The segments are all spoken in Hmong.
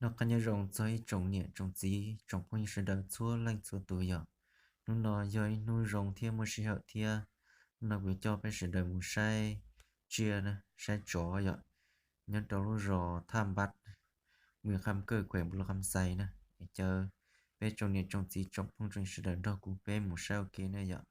Noj qab nyob zoo txog ib tsoom niam tsoom txiv tsoom phooj ywg sawv daws txhua leej txhua tus yom. Hnub no yog ib hnub zoo thiab muaj sij hawm thiab, hnub no kuv yuav coj peb sawv daws mus saib tsiaj na, saib tsov yom, nyob rau lub zos Thaj Npab, huyện Kham Kơi, quận Phu Lô Kham Xais na. Es caw peb tsoom niam tsoom txiv tsoom phooj tsoom ywg sawv daws nrog kuv peb mus saib ua ke na yom.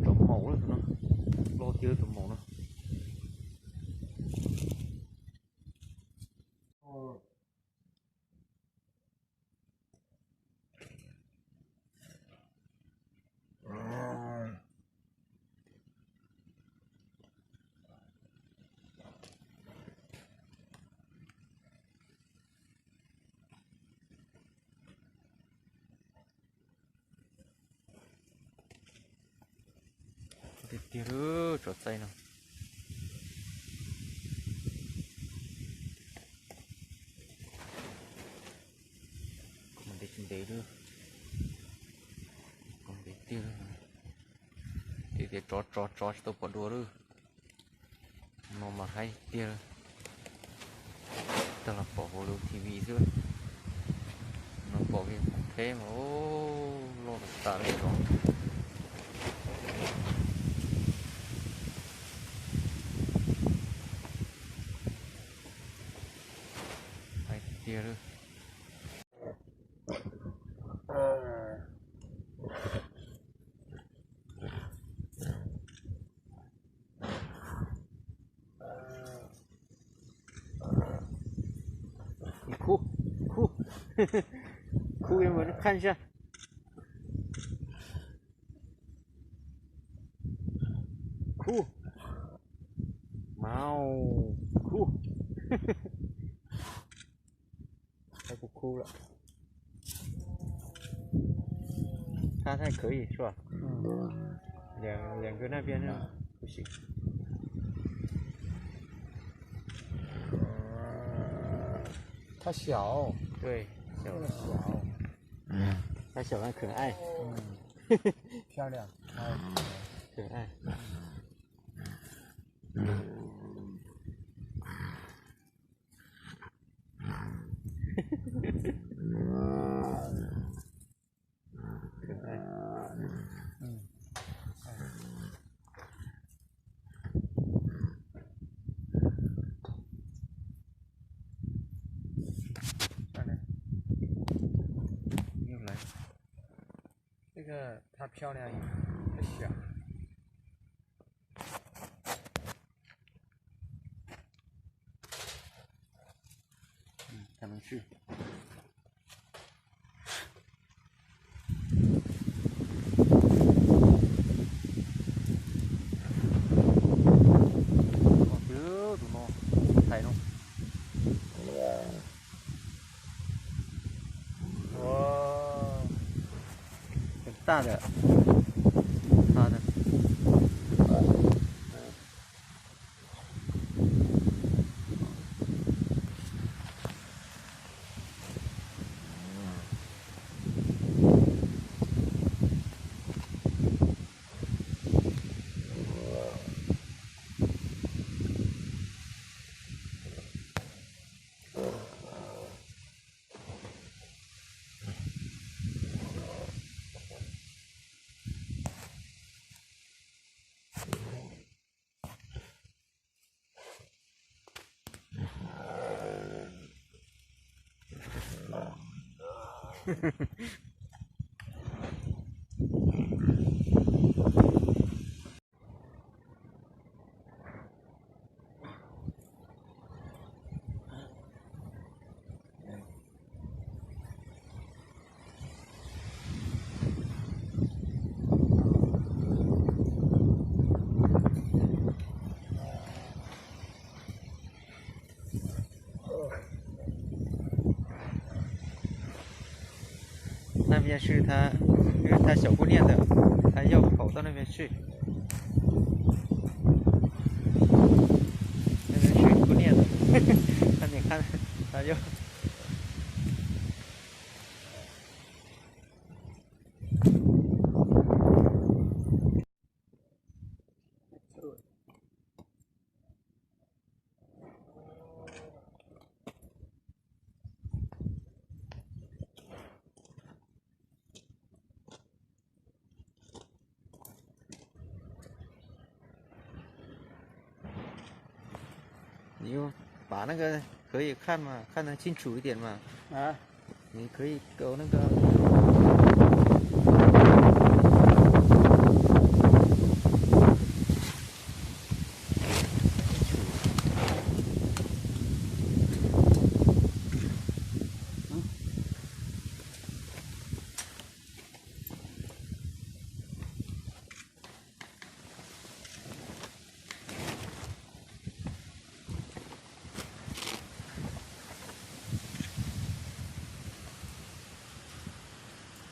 Tsov maum, loj tiag tus maum no. Tiag tiag lawm, tsov txaij no. Ntev tsis ntev lawm, ntev tiag. Tias tsov tsov tsov tsis tau pom dua lawm. No mas haib tiag, tag los pom hauv lub T V xwb. No pom kiag qhov tsheb mas loj tas li no. Haib tiag lawm. Khu, khu, khu, em, khăn chưa? Khu. Mau. Khu. Thấy khu khu lắm.它还可以是吧？嗯。两，两个那边呢，不行。它小。对，小。这个小。它小但可爱。嗯。漂亮。哎。可爱。 这个它漂亮，它小。 Tus no, thaiv no. Wow. Tag lawm. Mia swj tha, tha xyaum kuj niaj ntawm, tha yauj kaum toj nej mia swj, nej mia swj kuj niaj ntawm, tha niam qha, tha yauj.你就把那个可以看嘛，看得清楚一点嘛。啊，你可以给我那个。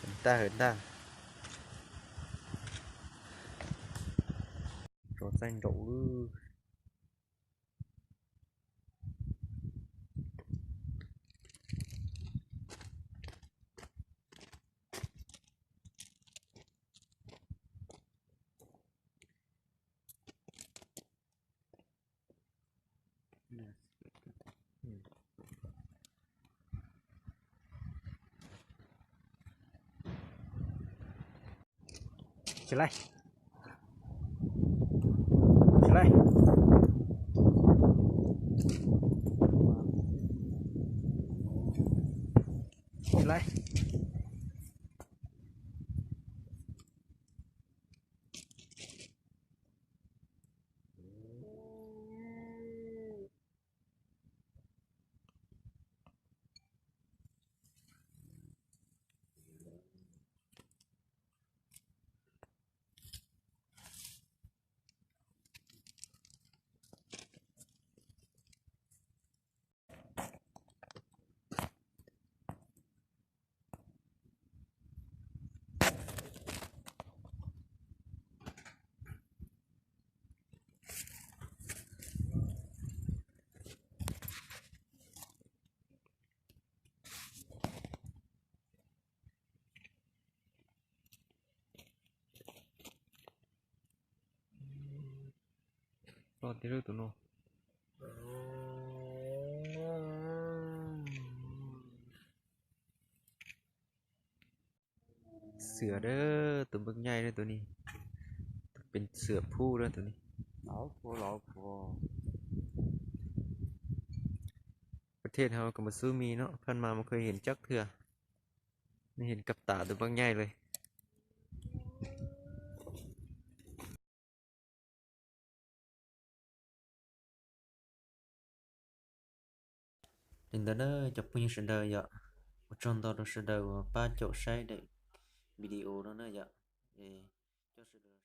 Hawv ntag, hawv ntag. Tso txaij nraum lub. Tsis laij. Tsis laij. Tsis laij. Loj tiag tus no. Xiam dab, tus nplooj nyaij dab tus ni, tus pes xiam phub dab tus ni. Pab thej hauv Kam Pus Xub Mi no phaj mas mus kha hiam cab thwj, nej hiam kab tam tus nplooj nyaij lawm. Li ntawd na cov phooj ywg sawv daws yom, ua tsaug ntau rau sawv daws uas pab caum saib daim video no na yom. Coj sawv daws